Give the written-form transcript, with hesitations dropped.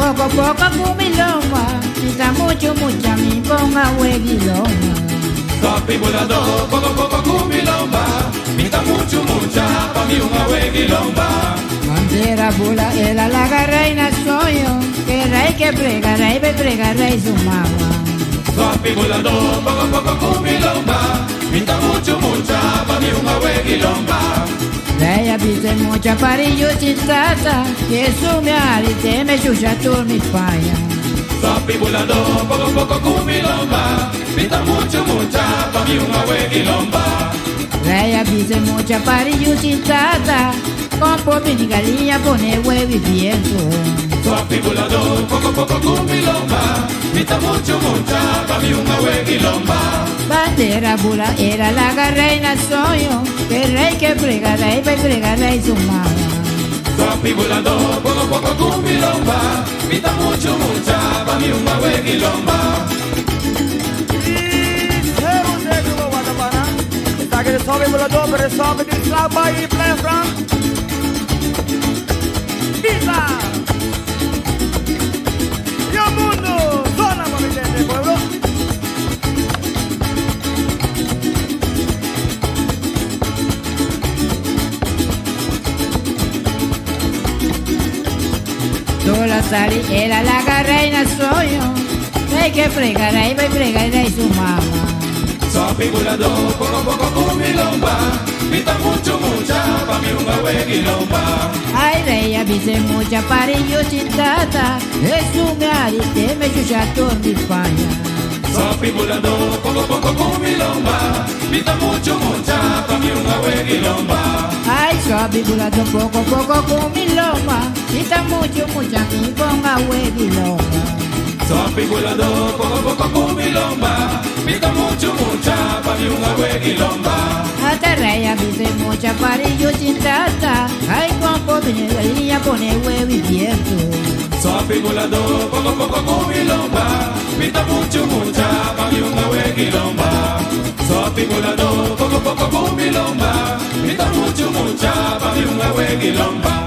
Poco poco cu mi lomba, mi ta mucho mucha mi ponga weg'i lomba. Sopi buladó, poco poco cu mi lomba, mi ta mucho mucha pa mi hunga weg'i lomba. Bandera bula el a laga rey na soño, que rey que prega, rey be prega, rey su mama. Sopi buladó, poco poco cu mi lomba, mi ta mucho mucha pa mi hunga weg'i lomba. Rey a bisa mucha para yu sin tata, que su mi ari te me shusha tur mi paña. Sopi buladó, poco poco cu mi lomba, mi ta mucho mucha pa mi hunga weg'i lomba. Rey a bisa mucha para yu sin tata, con popi galiña pone huevo y viento. Sopi buladó, poco poco cu mi lomba, mi ta mucho mucha pa mi hunga weg'i lomba. Bandera bula el a laga rey na soño, que rey que prega, rey be prega, rey su mama. Sopi buladó, poco poco cu mi lomba, mi ta mucho mucha pa mi hunga weg'i lomba. Esaki ta Sopi Buladó, pero Sopi di Saba i Plefran. Pisa! Yo mundo, zona pa mi gente, pueblo. Solo sali el a laga rey na soño, rey que prega, rey be prega, rey su mama. Sopi buladó, poco poco cu mi lomba, mi ta mucho mucha pa mi hunga weg'i lomba. Ay, rey a bisa mucha para yu sin tata, es un ari te me shusha tur mi paña. Sopi buladó, poco poco cu mi lomba, mi ta mucho mucha pa mi hunga weg'i lomba. Ay, sopi buladó poco poco cu mi lomba, mi ta mucho mucha mi ponga weg'i lomba. Sopi buladó, poco poco cu mi lomba, mi ta mucho mucha pa mi hunga weg'i lomba. Hasta rey a bisa mucha para yu sin tata, ay, con popi galiña pone huevo y viento. Sopi buladó, poco poco cu mi lomba, mi ta mucho mucha pa mi hunga weg'i lomba. Sopi buladó, poco poco cu mi lomba, mi ta mucho mucha pa mi hunga weg'i lomba.